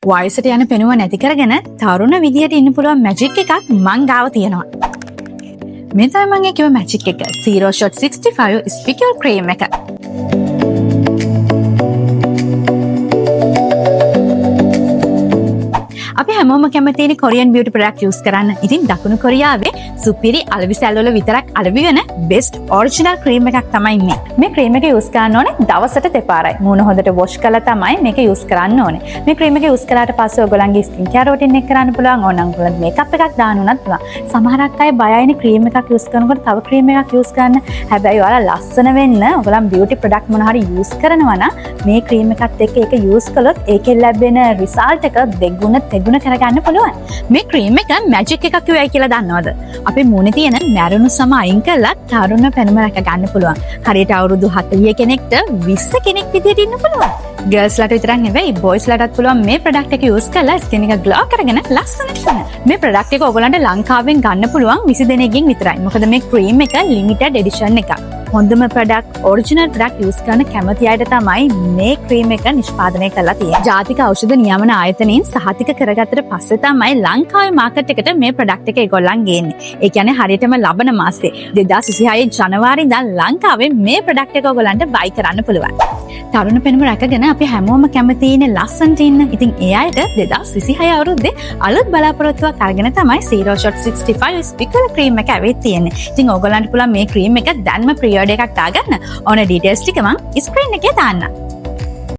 වයසට යන පෙනුම නැති කරගෙන තරුණ විදියට ඉන්න පුළුවන් මැජික් එකක් මං ගාව තියෙනවා. මේ තමයි මං ඒ කිව්ව මැජික් එක. Zero Shot 65 Spicule Cream එක. අපි හැමෝම කැමතිනේ කොරියන් බියුටි ප්‍රොඩක්ට් යූස් කරන්න. ඉතින් දකුණු කොරියාවේ සුපිරි අලෙවි සැල් වල විතරක් අලෙවි වෙන බෙස්ට් ඔරිජිනල් ක්‍රීම් එකක් තමයි මේ. මේ ක්‍රීම් එක යූස් කරන්න ඕනේ දවසට දෙපාරයි. මූණ හොඳට වොෂ් කරලා තමයි මේක යූස් කරන්න ඕනේ. මේ ක්‍රීම් එක යූස් කරාට පස්සේ ඔයගොල්ලන්ගේ ස්කින් කෙයාර් රූටින් එක කරන්න පුළුවන්. ඕනනම් ඔයගොල්ලන් මේකප් එකක් දාන්න උනත් පුළුවන්. සමහරක් අය බයයිනේ ක්‍රීම් එකක් යූස් කරනකොට තව ක්‍රීම් එකක් යූස් කරන්න. හැබැයි ඔයාලා ලස්සන වෙන්න ඔයගොල්ලන් බියුටි ප්‍රොඩක්ට් මොන හරි යූස් කරනවා නම් මේ ක්‍රීම් එකත් එක්ක ඒක යූස් කළොත් ඒකෙන් ලැබෙන රිසල්ට් එක දෙගුණ තෙගුණ කරගන්න පුළුවන්. මේ ක්‍රීම් එක මැජික් එකක් කිව්වයි කියලා දන්නවද? අපේ මූණේ තියෙන මැරුණු සම අයින් කරලා තරුණ පෙනුම රැක ගන්න පුළුවන්. හරියට අවුරුදු 40 කෙනෙක්ට 20 කෙනෙක් විදියට ඉන්න පුළුවන්. ගර්ල්ස්ලාට විතරක් නෙවෙයි, බොයිස්ලාටත් පුළුවන් මේ ප්‍රොඩක්ට් එක යූස් කරලා ස්කින් එක ග්ලෝ කරගෙන ලස්සනට ඉන්න. මේ ප්‍රොඩක්ට් එක ඔයගොල්ලන්ට ලංකාවෙන් ගන්න පුළුවන් 20 දෙනෙක්ගෙන් විතරයි. මොකද මේ ක්‍රීම් එක ලිමිටඩ් එඩිෂන් එකක්. හොඳම ප්‍රොඩක්ට්, ඔරිජිනල් ප්‍රොඩක්ට් යූස් කරන කැමති අයට තමයි මේ ක්‍රීම් එක නිෂ්පාදනය කරලා තියෙන්නේ. ජාතික ඖෂධ නියාමන ආයතනයෙන් සහතික කරගත්තට පස්සේ තමයි ලංකාවේ මාකට් එකට මේ ප්‍රොඩක්ට් එක ඒගොල්ලන් ගේන්නේ. ඒ කියන්නේ හරියටම ලබන මාසේ 2026 ජනවාරි ඉඳන් ලංකාවේ මේ ප්‍රොඩක්ට් එක ඔයගොල්ලන්ට බයි කරන්න පුළුවන්. තරුණ පෙනුම රැකගෙන අපි හැමෝම කැමතිනේ ලස්සනට ඉන්න. ඉතින් ඒ අයට 2026 අවුරුද්දේ අලුත් බලාපොරොත්තුවක් අරගෙන තමයි Zero Shot 65 Spicule Cream එක ඇවිත් තියෙන්නේ. ඉතින් ඔයගොල්ලන්ට පුළුවන් මේ ක්‍රීම් එක දැන්ම ප්‍රී ඕඩර් එකක් දාගන්න. ඕන ඩීටේල්ස් ටික මං ස්ක්‍රීන් එකේ දාන්නම්.